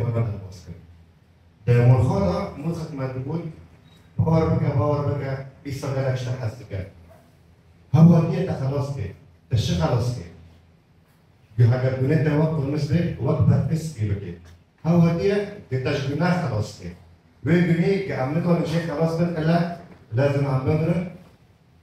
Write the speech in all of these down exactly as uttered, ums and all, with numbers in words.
Hûrmet derbas kir. Di mûrxa de mûrxek me dibût, bawer bike, bawer bike, Îsa gelek ji te hez dike. Hewa diye te xelas kir. Te çi xelas kir? Gu heger gunê te wek qurmiz bê, wek pevkiz spî bike. Hewa diye gu te ji guna xelas kir. Wê gunê gu em nikarin jê xelas bin, ele lazim em bimirin.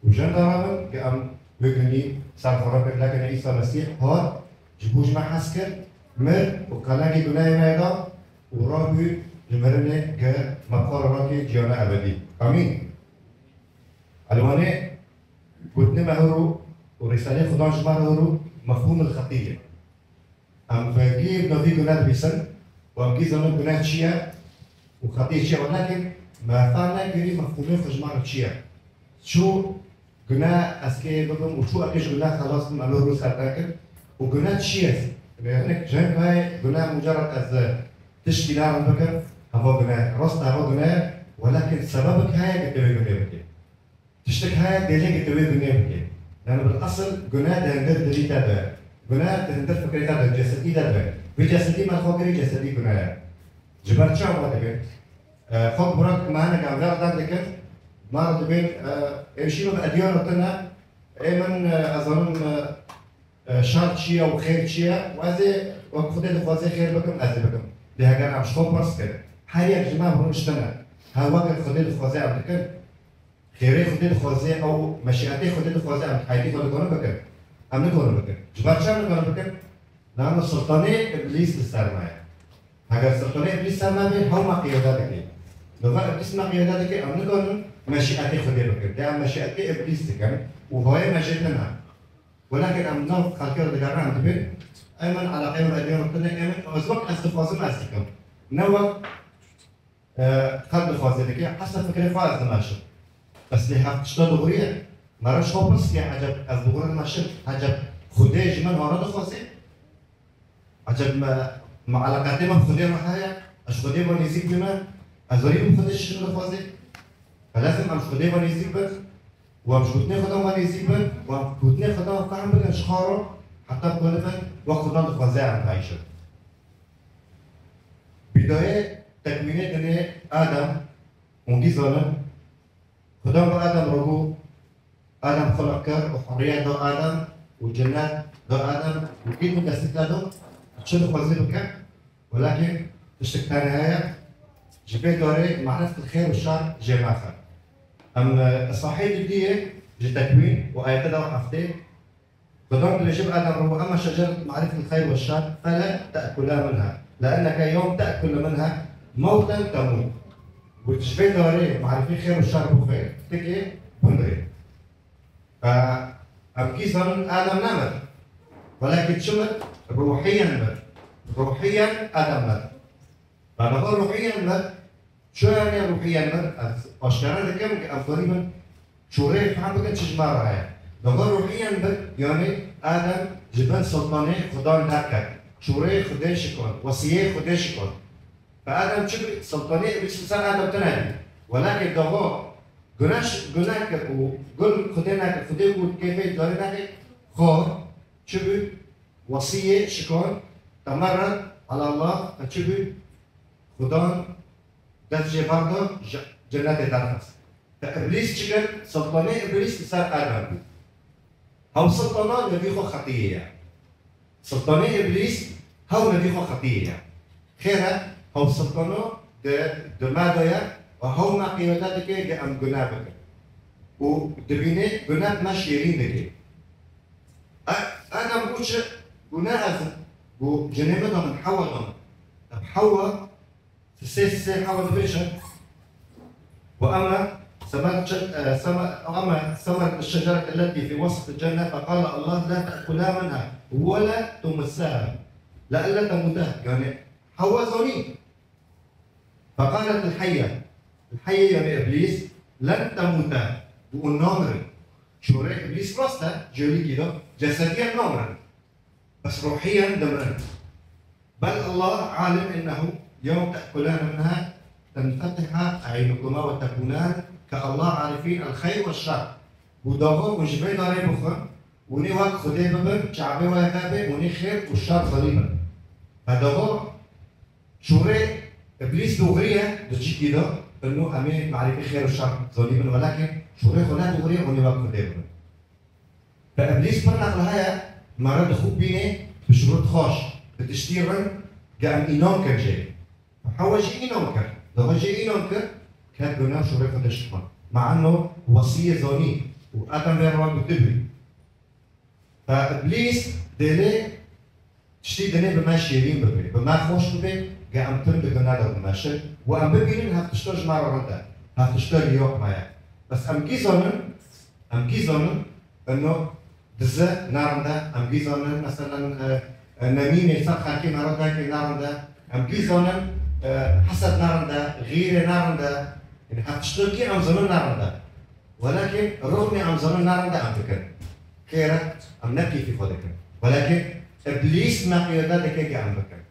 Û jin derabin, ke em bibînî ser xwe re kir, lekin Îsa Mesîh hat, ji bo ji me hez kir, mir û qelengê gunehê me da û rabû ji mirinê ke me bi xwe re rakê jiyana ebedî. Amîn. Elwanê gotinê me hewro û rîsalê Xudan ji me re hewro mefhûmil xetî ye. Em vê gî bi navî gune dibîsin û em gî zanin gune çi ye û xetiyê çi ye, welakin me fam nekirî mefhûmê xwe ji me re çi ye. Çû gune ez kê bibim û çû ez kê ji gune xelas bim, em ê rû ser nekin. Û gune çi ye? Hinek ceng heye, gune mucerred ez tiştî narim bikim, heva gune ye. Rast e, heva gune ye, welakin sebebek heye ke tu wê gune bikî. Tiştek heye dêlê ke tu wê gunê bikê. Yani bil esil gune di hindir dilî te de. Gune di hindir fikrê te de, cesedî te de. Vê cesedî me xwe kirî cesedî gune ye. Ji ber çi ava dibê? E, xwe bi rak me hinek em ver dan dikin. Me re dibên, e, êşî min bi ediyana tune. Ê min, e, ez zanim, e, e, şer çi ye û xêr çi ye. Û ez ê wek Xwedê dixwazê xêr bikim, ez ê bikim. Lê heger em ji xwe pirs kin, her yek ji me bi rûniştine. Her wek Xwedê dixwazê em dikin. Xêrê Xwedê dixwaze, ew meşîetê Xwedê dixwaze, em tayîdî xwe dikarin bikin? Em nikarin bikin. Ji ber çi em nikarin bikin? Lano sultanê Îblîs li ser me ye. Heger sultanê Îblîs ser me bê, hew me qiyade dike. Li vir Îblîs me qiyade dike, em nikarin meşîetê Xwedê bikin. Dê em meşîetê Îblîs dikin û hayê me jê tune. Welakin em nav xelkê re digerin, em dibên, ê min eleqeyê min ediyana tune, ê min ez wek ez dixwazim ez dikim. Ne wek E, xelk dixwaze dike, hesa fikrê xwe ez dimeşim. Bes lê hev tişta dixuriye. Me re ji xwe pirs kir, eceb ez dixurim meşim, eceb Xwedê ji min hara dixwaze? Eceb me, me eleqetê me bi Xwedê re heye? Ez ji Xwedê ve nêzîk bime? Ez zarî bim Xwedê ji min dixwaze? Lazim em ji Xwedê ve nêzîk bin û em ji gotinê Xwedan ve nêzîk bin û em gotinê Xwedan fehm bikin ji xwe re, heta ku nibin wek Xwedan dixwaze em tayîşin. Bidayê tekwînê dinê Adem, hûn gî zanin, Xudan bi Adem re got, Adem xulq kir û hurriyet da Adem û cennet da Adem û îlm û destek da, çi dixwaze bike, welakin tiştek tenê heye, ji vê darê marifet xêr û şer jê naxe. Em, e, sahî didiyê ji tekwîn û ayete da heftê, Xudan dibêje bi Adem re, "Ema şecerete marifetil xeyr ve şer, fela te'kula minha. Le'enneke yewm te'kulu minha mewten temût." Got, ji vê darê marifê xêr û şer bixwe, tikê bimirê. Fe em kî zanin Adem nemir. Welakin çi mir? Ruhiyen mir. Ruhiyen Adem mir. Fe niha ruhiyen mir. Çi yanî ruhiyen mir? Ez aşkere dikim ke em xwerî bin çûrê fam bikin çi ji me re heye. Niha ruhiyen mir, yanî Adem ji bin sultanê Xudan derket. Çûrê Xwedê şikand, wesiyê Xwedê şikand. Fe Adem çi bi sultanê Îblîs li ser Adem tune bî. Welakin niha gune ş-, gune kir û gul Xwedê nekir, Xwedê got kêfê carê nekir, xwar çi bi wesiyê şikand, temerred ala Allah, fe çi bi Xudan dest jê berda, ji cennetê derxist. Te Îblîs çi kir? Sultanê Îblîs li ser Adem bû. Hew sultana nevî xwe xetiyê ye. Sultanê Îblîs hew nevî xwe xetiyê ye. Xêr e, hew sultana di, di me de ye û hew me qiyade dike ge em gune bikin. Û dibîne gune me şêrîn dike. E, Adem bû çi? Bû ne ez, bû cinê min da min, Hewa da min. Ev Hewa Sê, sê hewa dibêje. وأما ثمرة، آه، ثم-، وأما ثمرة الشجرة التي في وسط الجنة فقال الله لا تأكلا منها ولا تمسها لئلا تموتا. Yani Hewa zanî. فقالت الحية. الحية yani Îblîs, لن تموتا. Bu namir. Çûrê Îblîs rast e, cêwî kî da, cesediyen namir. Bes ruhiyen dimirin. بل الله عالم أنه يوم تأكلان منها تنفتح أعينكما وتكونان كالله عارفين الخير والشر. Û daxo hûn ji vê darê bixwin, hûnê wek Xwedê bibin, çavê we vebê, hûnê xêr û şer zanîbin. Ve daxo Şûrê Îblîs dûxirî ye di cîkî de, ino em ê marîfê xêr û şer zanîbin, welakin şûrê xwe ne dûxirî ye, hûn ê wek Xwedê bibin. Bi Îblîs pir neqle heye, mere di xwe bînê, bi şûrê xweş, bi tiştî rind, ge em înan kin jê. Hewe jî înan kir, dewe jî înan kir, ket guna şûrê xwe de şikand. Ma eno wesiyê zanî û etem vê re gotibû. Fe Îblîs dêlê tiştî dinê bi me şêrîn bibe, bi me xweş bibe, ge em tim di guna de bimeşin û em bibînin hev tişto ji me re rind e, hev tişto li yok me ye. Bes em gî zanin, em gî zanin, eno dizi ne rind e, em gî zanin, meselen, e, e, nemîmê ser xelkê me re dayikê ne rind e, em gî zanin, e, hesed ne rind e, xîrê ne rind e, yani hev tişto kî em zanin ne rind e. Welakin rûnê em zanin ne rind e em dikin. Xêr e, em ne kêfî xwe dikin. Welakin Îblîs me qiyade dike ke em bikin.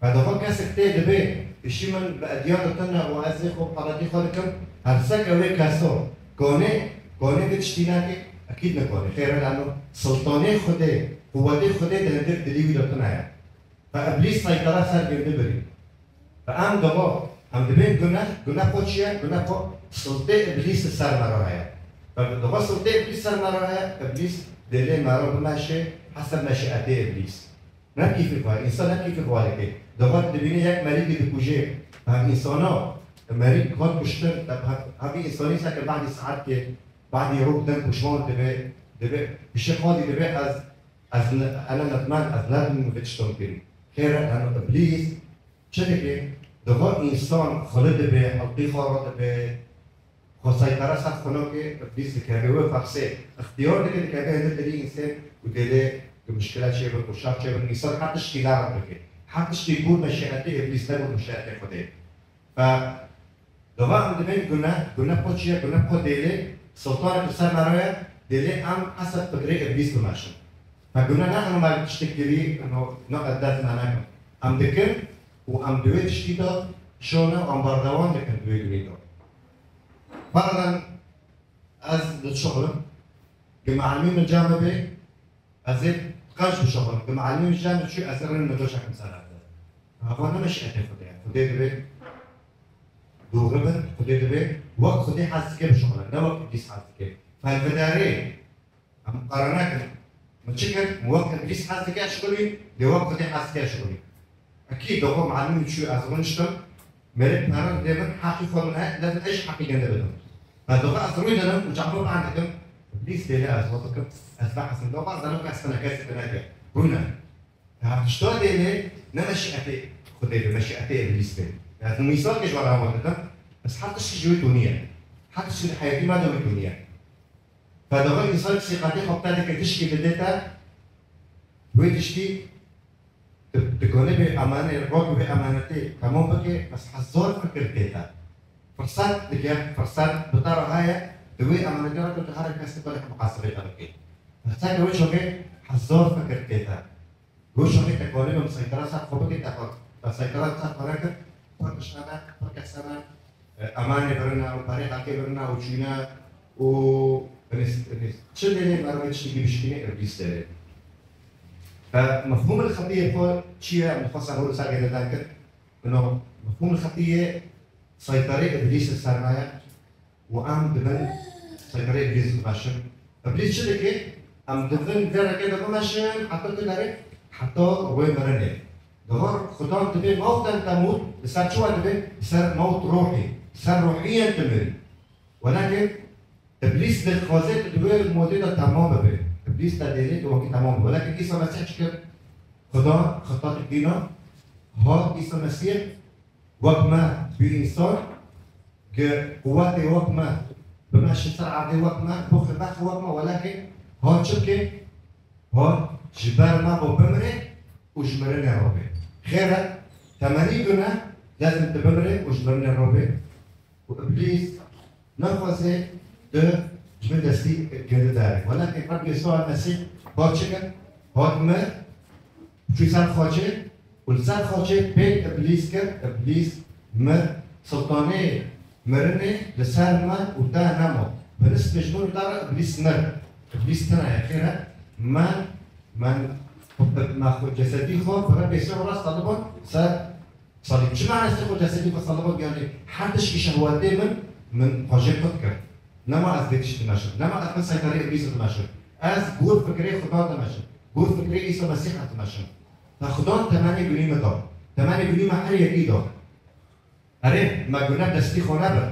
Ve dixe kesek tê dibê, îşî min bi ediyana tune û ez ê xwe bi qeretî xwe dikim, her seke wê keso konê, konê di tiştî nake, ekîd nikone. Xêr e, lano sultanê Xwedê, quwetê Xwedê di hundir dilî wî de tune ye. Ve Îblîs seytara ser gindi birî. Ve em digo, em dibên gune, gune xwe çi ye? Gune xwe sultê Îblîs li ser me re heye. Ve digo sultê Îblîs ser me re heye, Îblîs dêlê me re bimeşe, heseb meşîetê Îblîs. Ne kîfî xwe, însan ne kîfî xwe dike. Digo dibîne yek merîkî dikuje. Ve însana merîk hat kuştin, hevî însanî seke badî saet ke, badî rûk dem pişman dibe, dibe, pişê xwe dî dibe ez Ez ne, ene netmen, ez nedim vê tiştan kirî. Xêr e, eno Îblîs çi dike? Digo însan xili dibe, helqî xwe re dibe, xwe seytara ser xwe nake, Îblîs dikeve wê fersê. Îxtiyar dike, dikeve hêdî dilî însan û dêlê bi muşkile çêbin, û şer çêbin, însan her tiştî lera bike. Her tiştî bû meşîetê Îblîs, ne bû meşîetê Xwedê. Fe Diva em dibên gune, gune xwe çi ye, gune xwe dêlê, sultanek li ser me re ye, dêlê em heseb fikrê Îblîs bimeşin. Fe gune ne eno me tiştek kirî, eno ne ez dest me nekin. Em dikin û em di wê tiştî de şone û em berdewan dikin di wê gunî de. Ferdan ez dişuxulim, gi melimî min cem bê, Ez ê qenc bişuxulim, bi melimî min cem çû, ez ê rûnê min doşekim ser hevde. Hava ne meşîetê Xwedê ye. Xwedê dibê dûxi bin, Xwedê dibê wek Xwedê hez dike bişuxulin, ne wek Îblîs hez dike. Felvidarê, em muqarene kin. Min çi kir? Min wek Îblîs hez dike şixulî, lê wek Xwedê hez dike şixulî. Ekî, doxo melimî çû, ez rûniştim. Mêrik pere dê min, heqî xwe min heye, lezim ez jî heqî gende bidim. Ez doxo ez rûy didim û cama ban dikim. Îblîs dêlê ez we bikim, ez behsim. Doxo ez dano kes tine, kesî tine ke. Rûne. Hev tişta dêlê ne meşîetê Xwedê be, meşîetê Îblîs be. Ez nimîsal ke ji we re hewar dikim, ez her tiştî ji wê tûnî ye. Her tiştî di heyatî me de wê tûnî ye. Fe doxo însan sîqetê xwe bide dike tişkî didê te, wê tiştî Di, dikane bê emanê, wek bê emanetê temam bike, bes hezar fikir tê te. Firset dike, firset bi te re heye, di wê emanetê re tu dikare kes dikare muhasebê te bike. Bes te ke wê çokê hezar fikir tê te. Wê çokê te kane bi seytara ser xwe bike, te xwe, te seytara ser xwe nekir, pir tiştane, pir kesane, E, emanê birine û perê xelkê birine û çûne û, binê, binê, çi dêlê merivê tiştekî bişkînê, Îblîs dêlê. Fe mefhûmil xetiyê xwe çi ye? Min xwe ser hol ser gênedan kir. Ino mefhûmil xetiyê seytarê Îblîs li ser me ye û em dibin seytarê Îblîs bimeşin. Îblîs çi dike? Em dibin vê reke de bimeşin, heta ku derê, heta wê mirinê. Divar Xudan dibê mewten temût, li ser çi we dibê? Li ser mewt ruhî, li ser ruhiyên tu mirî. Welakin Îblîs dixwaze tu di wê modê de temam bibê. Îblîs te dêlê tu wekî temam bibê. Welakin Îsa Mesîh çi kir? Xuda, Xuda dikîna, hat Îsa Mesîh, Wek me bû însan, gi quwetê wek me bimeşe ser erdê wek me, bixwe bexwe wek me, welakê hat çi bike? Hat ji ber me bo bimire û ji mirinê re bê. Xêr e, temenî gune, lezim tu bimire û ji mirinê re bê. Û Îblîs Naxwaze tu ji min destî gindi dare. Welakê Rebbê Yesûa Mesîh hat çi kir? Hat mir, çû ser xaçê û li ser xaçê pêl Îblîs kir, Îblîs mir, sultanê mirinê li ser me û te nema. Bi nisbê ji min û te re Îblîs mir. Îblîs tune ye, xêr e? Me, me, me xwe cesedî xwe bi Rebbê Yesûa Mesîh dibin ser Salîb. Çima ez xwe cesedî xwe salibam, yanî her tişkî şehwetê min, min xwe jê qut kir. Nema ez vê tiştî dimeşim. Nema ez bin seyterê Îblîsê dimeşim. Ez gor fikrê Xudan dimeşim. Gor fikrê Îsa Mesîh ez dimeşim. Te Xudan temenê gunî min da. Temenê gunî me her yekî da. Erê, me gune destî xwe nebir.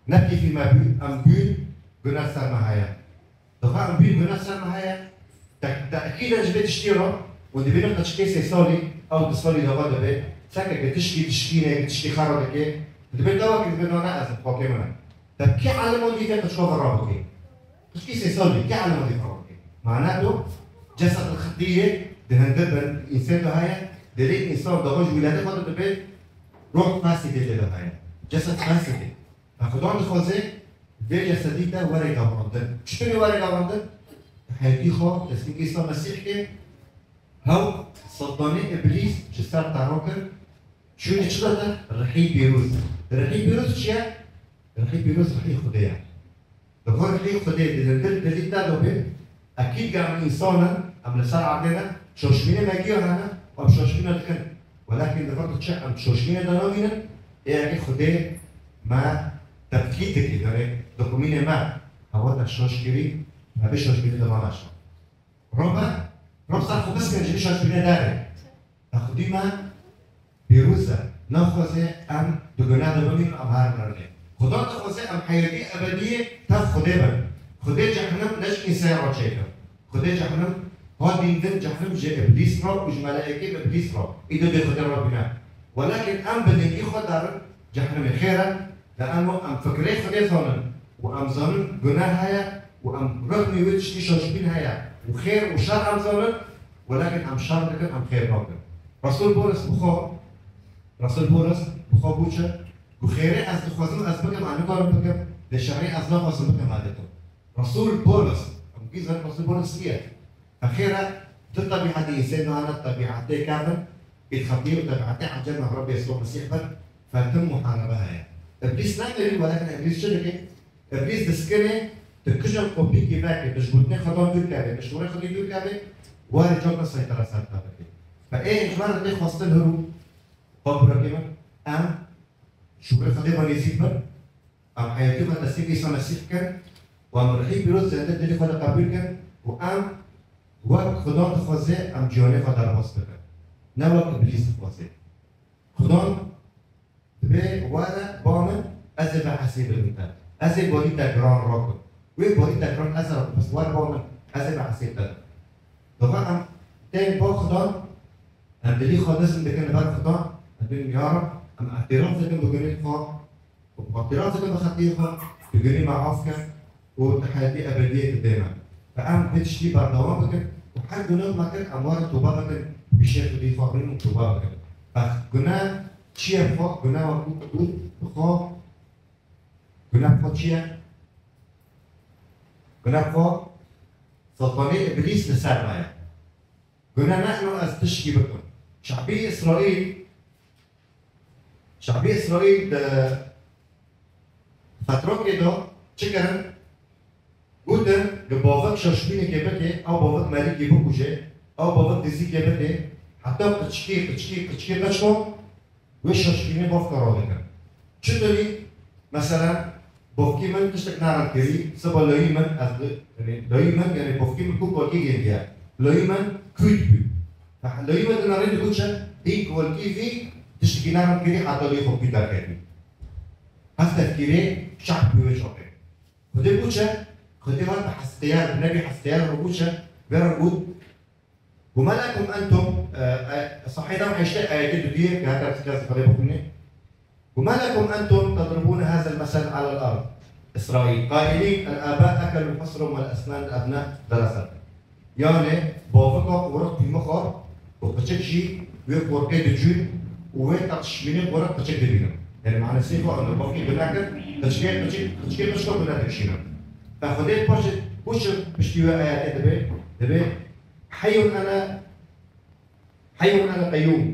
Ne kêfî me bû, em bûn gune ser me heye. Dixa em bûn gune ser me heye. Te-, te'kîden ji vê tiştî re û dibînin qeçikê sê salî, ew du salî dava dibe. Seke gi tişkî dişkîne, gi tişkî xera dike. Dibê dawekî dibê na ne ez im, xakê min e. Te kê elimandî vê qeçika ve rabikê? Qeçikî sê salî, kê elimandî vê rabikê? Mane do, cesed xetiyê di hindir bin însê de heye, dilê însan dava ji wîledê xwe de dibe, roh fasidê tê de heye. Cesed fasidê. Xudan dixwaze vê cesedî te were gavrandin. Çiturê were gavrandin? Heyatî xwe teslîmkî Îsa Mesîh ke, hew Sultanê Îblîs ji ser te rakir, çûne çi da te? Rihî pîroz. Rihî pîroz çi ye? Rihî pîroz rihî Xwedê ye. Di vir rihî Xwedê di lindir dilî te de be, ekîd ge em însan in, em li ser erdê ne, şoşmînê me giya hene, em şoşmîna dikin. Welakin li vir diçe em şoşmînê de namînin, ê yekê Xwedê me tebkît dikî, yanî dixumînê me, hewa te şoş kirî, me vê şoşmînê de mane şo. Robe, rob ser xwe biskên ji vî şoşmînê derê. Te xwedî me pîroz e. Naxwaze em di guneh de bimînin, em her mirinê. Xuda dixwaze em heyatî ebediyê tev Xwedê bin. Xwedê cehennem ne ji înseyê re çêkir. Xwedê cehennem ha dîn din cehennem ji Îblîs re û ji melaîkê Îblîs re. Îdo dê Xwedê re bûne. Welakin em bi dengî xwe derin cehennemê xêr e. Li em em fikrê Xwedê zanin û em zanin guneh heye û em rixmî wê tiştî şaşbîn heye û xêr û şer em zanin, welakin em şer dikin, em xêr nakin. Resûl Boris bi xwe, Resûl Boris bi xwe bû çi? Ku xêrê ez dixwazim ez bikim, ez nikarim bikim, lê şerê ez naxwazim bikim, ez dikim. Resûl Boris, em kî zanin Resûl Boris kî ye? Xêr e, di tebîetê însê nane tebîetê kevin, îtxetî û tebîetê ecel me Rebbê Yesû Mesîh bin, fetim muharebe heye. Îblîs namerî, welakin Îblîs çi dike? Îblîs diskinê, tu kijan kopîkî veke, tu ji gotinê Xwedan dûr kevê, tu ji şûrê Xwedî dûr kevê, warê coka seytera ser te bike. Fe ê ji me re tê xwestin hirû, xwe birakê min, em şûrê Xwedê ve nêzîk bin, em heyatî xwe teslîm Îsa Mesîh bikin û em rihî pîroz zêde dilê xwe de qebûl kin û em wek Xudan dixwaze em ciyanê xwe derbas bikin. Ne wek Îblîs dixwaze. Xudan dibê were ba min, ez ê vehesêbim te. Ez ê barî te giran rakim. Wê barî te giran ez rakim, bes were ba min, ez ê vehesêb te. Dixa em tên ba Xudan, em dilî xwe nizm dikin li ber Xudan, em dibin ya Reb, em îtiraf dikin bi gunê xwe, û îtiraf dikin bi xetiyê xwe, tu gunê me af ke û tu heyatî ebediyê tu dê me. Fe em vê tiştî berdewam bikin û her guneh me kir, em were tobe bikin, pîşê Xwedî xwe rûn û tobe bikin. Fe guneh çi ye bi xwe? Guneh wekû got bi xwe, guneh bi xwe çi ye? Guneh bi xwe Sultanê Îblîs li ser me ye. Gune ne ino ez tişkî bikim. Şabî Îsraîl, şabî Îsraîl di fetrokê de çi kirin? Gotin, gi bavik şaşbînekê bike, ew bavik merîkê bikuje, ew bavik dizîkê bike, heta qiçkî, qiçkî, qiçkî, qiçkî, qiçko, wê şaşbînê bavka radikin. Çitorî? Mesela, bavkî min tiştek narind kirî, siba layî min, ez li, yanî layî min, yanî bavkî min ku kolkî gêndiye. Layî min kût bû. Layî min di nerî digot çi? Dîn kolkî vî tiştekî narind kirî, heta layî xwe kût derketî. Ev tefkîrê şehd bû wê çaxê. Xwedê bû çi? Xwedê hat bi hesqiyar, bi nebî hesqiyar re bû çi? Vê re got, وما لكم أنتم، e, e, sehîda heştê ayetê duduyê, ke her kes Xwedê bixwîne. وما لكم أنتم تضربون هذا المثل على الأرض إسرائيل، قائلين الآباء أكلوا قصرهم والأسنان الأبناء درست. Yanî, bavika qorik tîmixar û qiçik jî wê qorkê dicûn û wê teqşmînê qorik qiçik dibînin. Yanî, manesê xwe, em bavkê gune kir, qiçikê, qiçik, qiçikê qiçko gune dikişînin. Te Xwedê paşê, û çi piştî wê ayetê dibê? Dibê, حي أنا، حي أنا قيوم،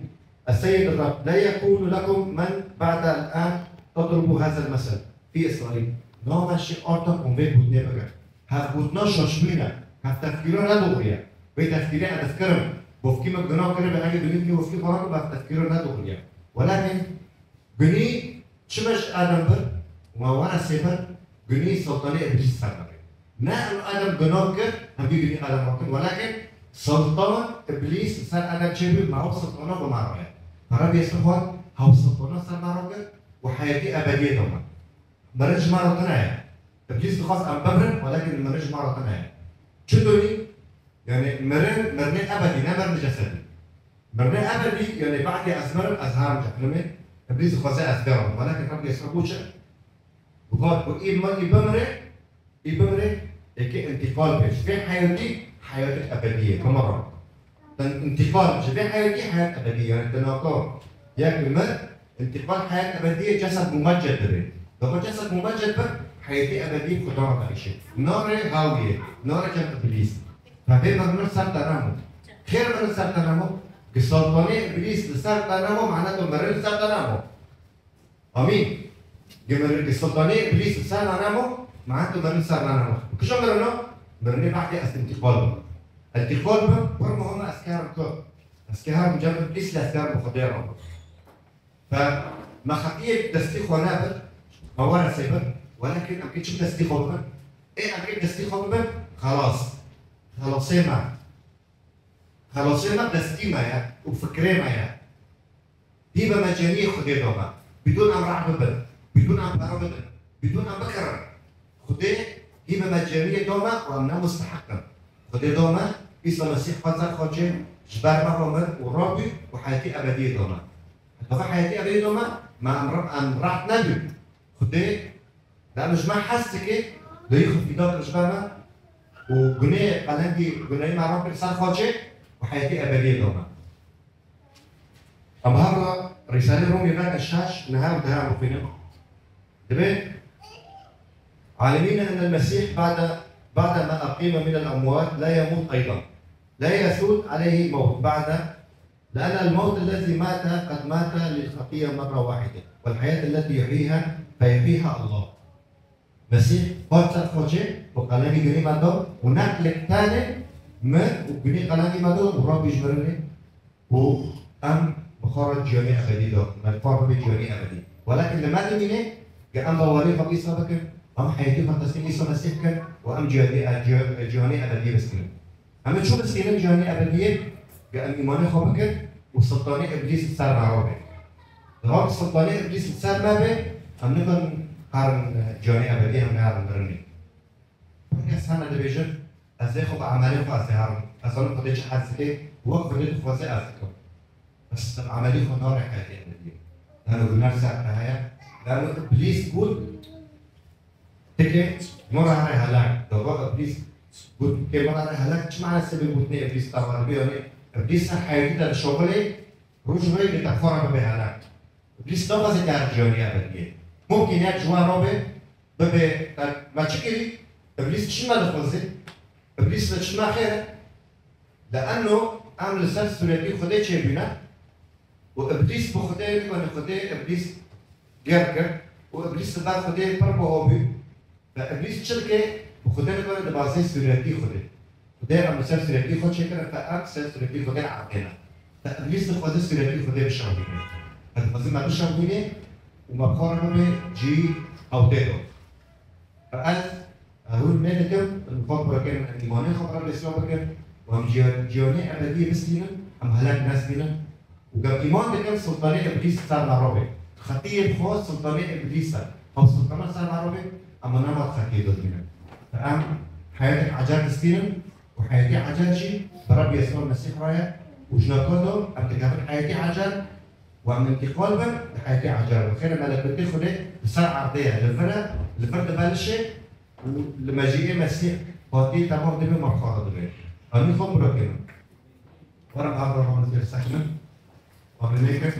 السيد الرب، لا يكون لكم من بعد الآن تضربوا هذا المثل في إسرائيل. Nabe şi arta hûn vê gotinê bikin. Hevgotina şaşbîn e. Hev tefkîra ne doğru ye. Vê tefkîrê ez difikirim. Bavkî min guna kiribe, heke dilî min wekî xwe rakim, hev tefkîra ne doğru ye. Welakin gunî çima ji Adem bir, ma were sê bir, gunî sultanê Îblîs ser me bê. Ne em Adem guno kir, em bî gunî Adem kir, welakin sultan Îblîs ser Adem çêbû, ma ew sultana bi ma re ye. Pere bêsir xwe, hew sultana ser me re kir û heyetî ebediyê da me. Mirin ji me re tune ye. Îblîs dixwest em bimirin, welakin mirin ji me re tune ye. Çi donî? Yani mirin, mirinê ebedî, ne mirin cesedî. Mirinê ebedî, yani behdê ez mirim, ez herim cehennemê. Îblîs dixwaze ez birim. Welakin Rebbê Yesû bû çi? Digot ku î mi-, î bimire, î bimire, êkê întiqal bê. Ji vê heyatî, heyatê ebedî ye, bimire. Te întiqal ji vê heyatî heyat ebedî, yani te naka yek mir, întiqal heyat ebedî ye, cesed mumecced dibe. Dixwe cesed mumecced be, heyatê ebedî Xudan re derişe. Nare hawiyê, nare cem Îblîs. Te vê mir, mir ser te namo. Xêr mir ser te namo. Gi sultanê Îblîs li ser te namo, mana tu mirin li ser te namo. Amîn. Gi mirin, gi sultanê Îblîs li ser nanemo, ma tu mirin ser nanemo. Kişo mirino? Mirinê behdê ez întiqal bim. Întiqal bim, pir muhim e, ez kerim ku. Ez kerim cem Îblîs, lê ez kerim bi Xwedê re. Fe me xetiyê destî xwe nebir, me were sê bir, welakin em kê çi destî xwe bibin? Ê em kê destî xwe bibin, xelas. Xelasê me. Xelasê me destî me ye û fikrê me ye. Hî bi meceniyê Xwedê da me. Bidûn em reh bibin. Bidûn em pere bidin. Bidûn em bikirin. Xwedê hî bi meceniyê da me û em ne musteheq in. Xwedê da me, Îsa Mesîh xwe ser xwe çê, ji ber me re mir û rabû û heyetî ebediyê da me. Heta vê heyetî ebediyê da me, me em re-, em reht nebûn. Xwedê, de em ji me hez dike, de yî xwe fîda kir ji ber me û gunê qelengî guneyê me rakir ser xwe çê û heyetî ebediyê da me. Em her re Rîsalê Romî reke şeş, neh û deh em bixwînin. Dibê, عالمين أن المسيح بعد، بعدما أقيم من الأموات لا يموت أيضا، لا يثول عليه الموت بعد، لأن الموت الذي مات قد مات للخطية مرة واحدة، والحياة التي يحييها فيحييها الله. Mesîh xwe ser xwe çê û qelengî gunî me da û neqlek tenê mir û gunî qelengî me da û rabû ji mirinê û em bi xwe re ciyanê ebedî da, me li xwe re bibê ciyanê ebedî. Welakin li me dimîne, ge em bawerî xwe bi Îsa bikin, em heyetî xwe teslîm Îsa Mesîh bikin û em ciyanê, ciya-, ciyanê ebediyê biskinin. Em ê çû biskînin ciyanê ebediyê, ge em îmanê xwe bikin û sultanê Îblîs li ser me re bê. Di wextê sultanê Îblîs li ser me bê, em nikarin herin ciyanê ebediyê, em nikarin mirinê. Pir kes hene dibêjin, ez ê xwe bi emelê xwe ez ê herim. Ez zanim Xwedê çi hez dike, wek Xwedê dixwaze ez dikim. Bes bi emelê xwe nare heyetê ebediyê. Lano guner ser te heye. Lano Îblîs got, Tikê min re here helak. Dava Îblîs got, tikê min re here helak. Çi mane sebê gotinê Îblîs tava dibe? Yanî Îblîs ser heyatî te dişoxilê, roj rê li te xwe re bibe helak. Îblîs naxwaze te her ciyanî ebediyê. Mumkin yek ji wan re be, bibe, te, me çi kirî? Îblîs çi me dixwaze? Îblîs li çima xêr e? Leeno em li ser sûretî Xwedê çêbûne û Îblîs bi Xwedê, nikane Xwedê Îblîs gêr kir û Îblîs li ber Xwedê pir biho bû. Ve Îblîs çi dike? Bi Xwedê nikane dibazê sûretî Xwedê. Xwedê em li ser sûretî xwe çêkirin, ve em ser sûretî Xwedê erdêne. Ve Îblîs dixwaze sûretî Xwedê bişewbîne. Ve dixwaze me bişewbîne û me bi xwe re bibe cî hewtê do. Ez hûn nêdikim, em xwe bikin, em îmanê xwe bi Rebê siwa bikin, û em ciya-, ciyanê ebediyê bistînin, em helek nestînin. Û gem îman dikin, sultanê Îblîs ser me re bê. Xetiyê bi xwe sultanê Îblîs e. Ew sultana ser me re bê, em nema xetiyê dibînin. Em heyetek ecel distînin û heyetê ecel jî bi Rebê Yesûa Mesîh re ye û ji naka do em dikevin heyetê ecel, Û em întiqal bin, di heyetê ecel bin. Xêre melekutê Xwedê li ser erdê ye, li vir e, li vir dibelişê û li meciyê Mesîh hatiyê temam dibe, me bi xwe re dibe. Em xwe birokenin. Were bi hev re wan li ser sexnin. Wan li nêkin.